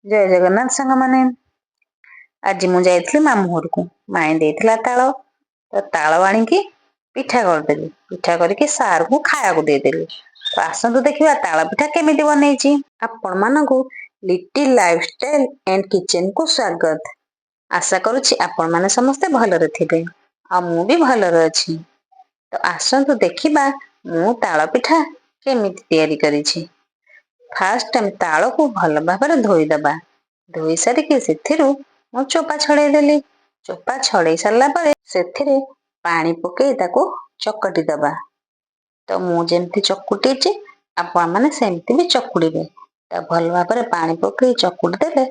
ଜୟ ଜଗନ୍ନାଥ ସାଙ୍ଗମାନେ। ଆଜି ମୁଁ ଯାଇଥିଲି ମାମୁଁ ଘରକୁ। ମାଇଁ ଦେଇଥିଲା ତାଳ, ତ ତାଳ ଆଣିକି ପିଠା କରିଦେଲି। ପିଠା କରିକି ସାରକୁ ଖାଇବାକୁ ଦେଇଦେଲି। ତ ଆସନ୍ତୁ ଦେଖିବା ତାଳ ପିଠା କେମିତି ବନେଇଛି। ଆପଣମାନଙ୍କୁ ଲିଟିଲ୍ ଲାଇଫଷ୍ଟାଇଲ ଆଣ୍ଡ କିଚେନକୁ ସ୍ୱାଗତ। ଆଶା କରୁଛି ଆପଣମାନେ ସମସ୍ତେ ଭଲରେ ଥିବେ ଆଉ ମୁଁ ବି ଭଲରେ ଅଛି। ତ ଆସନ୍ତୁ ଦେଖିବା ମୁଁ ତାଳ ପିଠା କେମିତି ତିଆରି କରିଛି। ଫାଷ୍ଟ ଆମେ ତାଳକୁ ଭଲ ଭାବରେ ଧୋଇଦବା। ଧୋଇ ସାରିକି ସେଥିରୁ ମୁଁ ଚୋପା ଛଡେଇ ଦେଲି। ଚୋପା ଛଡେଇ ସାରିଲା ପରେ ସେଥିରେ ପାଣି ପକେଇ ତାକୁ ଚକଟି ଦବା। ତ ମୁଁ ଯେମିତି ଚକୁଟିଛି, ଆପଣମାନେ ସେମିତି ବି ଚକୁଡ଼ିବେ। ତା ଭଲ ଭାବରେ ପାଣି ପକେଇ ଚକୁଟି ଦେଲେ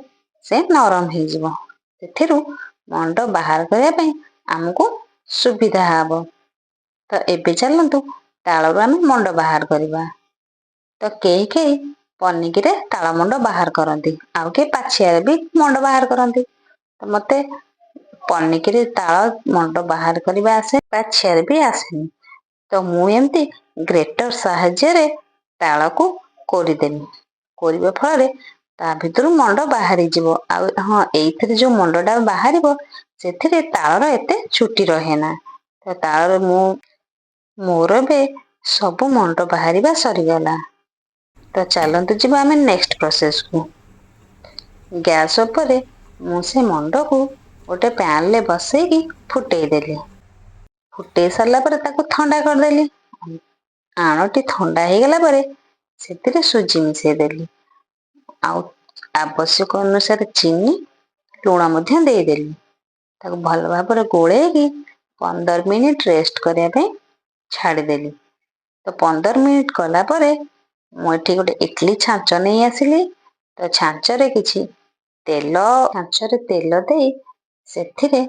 ସେ ନରମ ହେଇଯିବ। ସେଥିରୁ ମଣ୍ଡ ବାହାର କରିବା ପାଇଁ ଆମକୁ ସୁବିଧା ହବ। ତ ଏବେ ଚାଲନ୍ତୁ, ତାଳରୁ ଆମେ ମଣ୍ଡ ବାହାର କରିବା। ତ କେହି କେହି ପନିକିରେ ତାଳ ମଣ୍ଡ ବାହାର କରନ୍ତି, ଆଉ କେହି ପାଛିଆରେ ବି ମଣ୍ଡ ବାହାର କରନ୍ତି। ତ ମତେ ପନିକିରେ ତାଳ ମଣ୍ଡ ବାହାର କରିବା ଆସେ, ପାଛିଆରେ ବି ଆସେନି। ତ ମୁଁ ଏମିତି ଗ୍ରେଟର ସାହାଯ୍ୟରେ ତାଳକୁ କୋରିଦେଲି। କୋରିବା ଫଳରେ ତା ଭିତରୁ ମଣ୍ଡ ବାହାରିଯିବ। ଆଉ ହଁ, ଏଇଥିରେ ଯୋଉ ମଣ୍ଡଟା ବାହାରିବ, ସେଥିରେ ତାଳର ଏତେ ଚୁଟି ରହେ ନା। ତ ତାଳରେ ମୁଁ ମୋର ଏବେ ସବୁ ମଣ୍ଡ ବାହାରିବା ସରିଗଲା। ତ ଚାଲନ୍ତୁ ଯିବା ଆମେ ନେକ୍ସଟ ପ୍ରୋସେସକୁ। ଗ୍ୟାସ୍ ଉପରେ ମୁଁ ସେ ମଣ୍ଡକୁ ଗୋଟେ ପ୍ୟାନରେ ବସେଇକି ଫୁଟେଇ ଦେଲି। ଫୁଟେଇ ସାରିଲା ପରେ ତାକୁ ଥଣ୍ଡା କରିଦେଲି। ଆଣଟି ଥଣ୍ଡା ହେଇଗଲା ପରେ ସେଥିରେ ସୁଜି ମିଶେଇ ଦେଲି ଆଉ ଆବଶ୍ୟକ ଅନୁସାରେ ଚିନି, ଲୁଣ ମଧ୍ୟ ଦେଇଦେଲି। ତାକୁ ଭଲ ଭାବରେ ଗୋଳେଇକି 15 ମିନିଟ ରେଷ୍ଟ କରିବା ପାଇଁ ଛାଡ଼ିଦେଲି। ତ 15 ମିନିଟ ଗଲା ପରେ ମୁଁ ଏଠି ଗୋଟେ ଇଟଲି ଛାଞ୍ଚ ନେଇ ଆସିଲି। ତ ଛାଞ୍ଚରେ କିଛି ତେଲ, ଛାଞ୍ଚରେ ତେଲ ଦେଇ ସେଥିରେ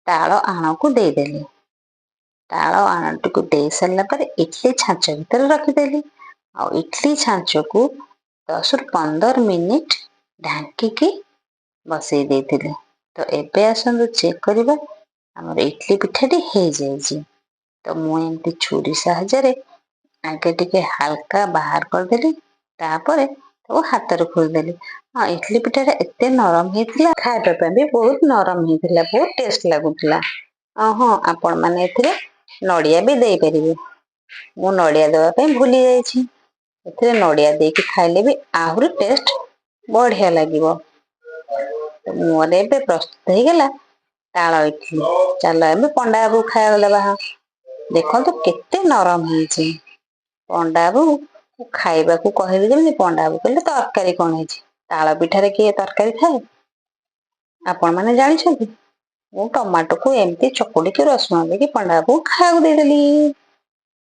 ତାଳ ଆଣକୁ ଦେଇଦେଲି। ତାଳ ଆଣଟିକୁ ଦେଇ ସାରିଲା ପରେ ଇଟଲି ଛାଞ୍ଚ ଭିତରେ ରଖିଦେଲି ଆଉ ଇଟଲି ଛାଞ୍ଚକୁ 10ରୁ 15 ମିନିଟ ଢାଙ୍କିକି ବସେଇ ଦେଇଥିଲି। ତ ଏବେ ଆସନ୍ତୁ ଚେକ୍ କରିବା, ଆମର ଇଟଲି ପିଠାଟି ହେଇଯାଇଛି। ତ ମୁଁ ଏମିତି ଛୁରୀ ସାହାଯ୍ୟରେ ଆଗେ ଟିକେ ହାଲକା ବାହାର କରିଦେଲି, ତାପରେ ତାକୁ ହାତରେ ଖୋଲିଦେଲି। ହଁ, ଇଟଲି ପିଠାଟା ଏତେ ନରମ ହେଇଥିଲା, ଖାଇବା ପାଇଁ ବି ବହୁତ ନରମ ହେଇଥିଲା, ବହୁତ ଟେଷ୍ଟ ଲାଗୁଥିଲା। ଆଉ ହଁ, ଆପଣ ମାନେ ଏଥିରେ ନଡିଆ ବି ଦେଇପାରିବେ। ମୁଁ ନଡିଆ ଦେବା ପାଇଁ ଭୁଲି ଯାଇଛି। ଏଥିରେ ନଡିଆ ଦେଇକି ଖାଇଲେ ବି ଆହୁରି ଟେଷ୍ଟ ବଢିଆ ଲାଗିବ। ମୋର ଏବେ ପ୍ରସ୍ତୁତ ହେଇଗଲା ତାଳ ଇଟଲି। ଚାଲ, ଏବେ ପଣ୍ଡା ବାବୁ ଖାଇବାକୁ ଦେବା। ଦେଖନ୍ତୁ କେତେ ନରମ ହେଇଛି। ପଣ୍ଡା ବାବୁ ଖାଇବାକୁ କହିଲି ଯେମିତି, ପଣ୍ଡା ବାବୁ କହିଲେ, "ତରକାରୀ କଣ ହେଇଛି? ତାଳ ପିଠାରେ କିଏ ତରକାରୀ ଖାଏ?" ଆପଣ ମାନେ ଜାଣିଛନ୍ତି, ମୁଁ ଟମାଟୋକୁ ଏମିତି ଚକୁଡିକି ରସୁଣ ଦେଇକି ପଣ୍ଡା ବାବୁକୁ ଖାଇବାକୁ ଦେଇଦେଲି।